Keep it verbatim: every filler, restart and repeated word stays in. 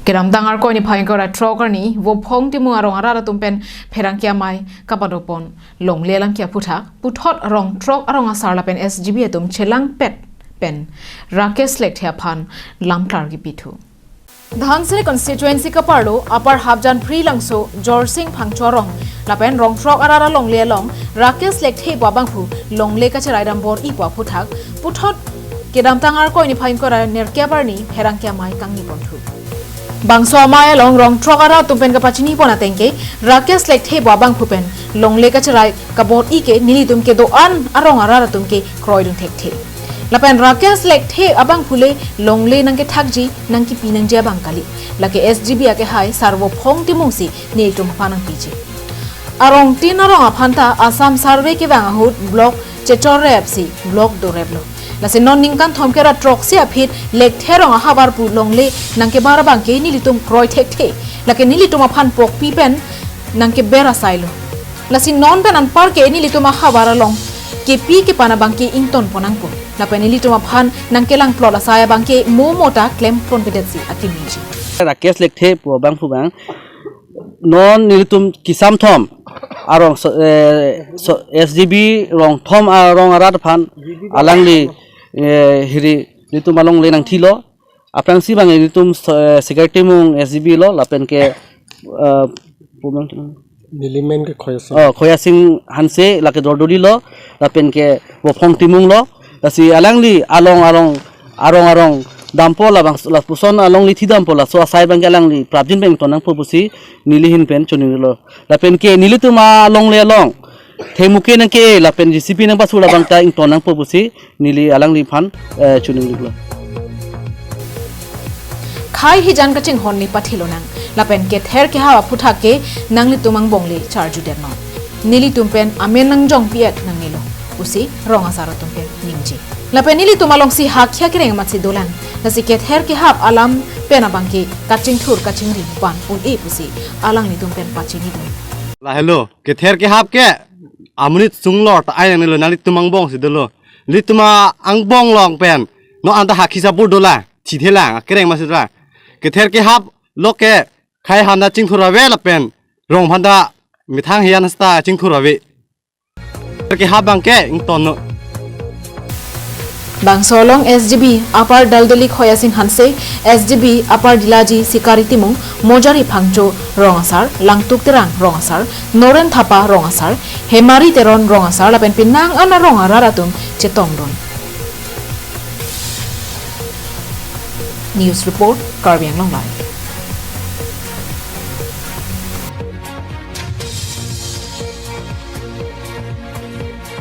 Kedamtang Arkoi niphai ingkoi ra throk arni Vophong Timung arong arat atum pen pherangke amei kapadopon longle alam ke aphuthak puthot rong throk arong asar lapen S G B atum chelangpet pen Rakesh Lekthe aphan lamklar kipithu. Dhansiri constituency kaparlo Upper Hapjan Phri Langso Jorsing Phangcho arong lapen rong throk arat alongle along Rakesh Lekthe pu abangphu longle kacherai dambor-i pu aphuthak puthot kedamtang Arkoi niphai ingkoi ra nerkep arni pherangke amei kangniponthu. Bangso amei along rong throk arat atum pen kapachinipon ateng ke Rakesh Lekthe pu abangphu pen longle kacherai kabor-i ke nelitum kedo-an arong arat atum ke kroidun thekthe. Lapen Rakesh Lekthe abangphu le longle nangkethakji nangkipi nangji abang kali. Lake S G B akehai Sar Vophong Timung si nelitum aphan nangpiji. Arong tin arong aphan ta Assam Survey kevang ahut block chechor rep si block doreplo. Lasi non ningkan thomkep ra throksi aphi Lekthe arong ahavar pu longle nangkebar abang ke nelitum kroi thekthe. Lake nelitum aphan pokpi pen nangkeber asailo. Lasi non pen anpar ke nelitum ahavar along kepi kepan abang ke ingtonpon nangpo. Lapen nelitum aphan nangkelangplot asai abang ke mo mo ta klemponpedetsi akimiji. Rakesh Lekthe pu abangphu abang non nelitum kesam thom arong so, eh, so, S G B rong thom arong arat aphan alangli, eh, hiri nelitum alongle nangthilo. Aphrangsi abang nelitum so, eh, Secretary Timung S G B lo lapen ke, eh, pu abang Nelimen ke Khoyasing. Oh, Khoyasing Hanse lake Dordoli lo lapen ke Vophong Timung lo. Lasi alangli along arong arong arong dampo labang lapuson alongle thi dampo laso asai abang ke alangli prapjin pen ington nangpo pusi neli ahin pen choninglo. Lapen ke nelitum alongle along thengmuke nangke lapen J C B nangpasur labang ta ington nangpo pusi neli alangliphan, eh, choninglo. Khei hijan kachinghon le pathilonang. Lapen kether kehap aphuthak ke nanglitum angbong le charjudetnon. Nelitum pen amen nangjongpi-et nangnelo pusi rong asar atum pen ningje. Lapen nelitum alongsi hakhia kereng amatsi dolang. Lasi kether kehap alam pen abang ke kachingthur kachingri van un-e pusi alanglitum pen pachinidun. Lahelo, kether kehap ke amonit sunglor ta ai nangnelo, nanglitum angbong si dolo. Nelitum angbong along pen non anta hakhi sabur dolang, thithelang, kereng amatsi dolang. Kether kehap lo ke khei aphan ta chingthur ave lapen rong aphan ta methang hiyan hasta chingthur ave. Kether kehap abang ke ingtonnon. Bangso along S G B Upper Daldali Khoyasing Hanse, S G B Upper Dilaji Sikari Timung, Mojari Phangcho rong asar, Langtuk Terang rong asar, Noren Thapa rong asar, Hemari Teron rong asar lapen penang an arong arat atum chetongdun. News report, Karbi Anglong Live.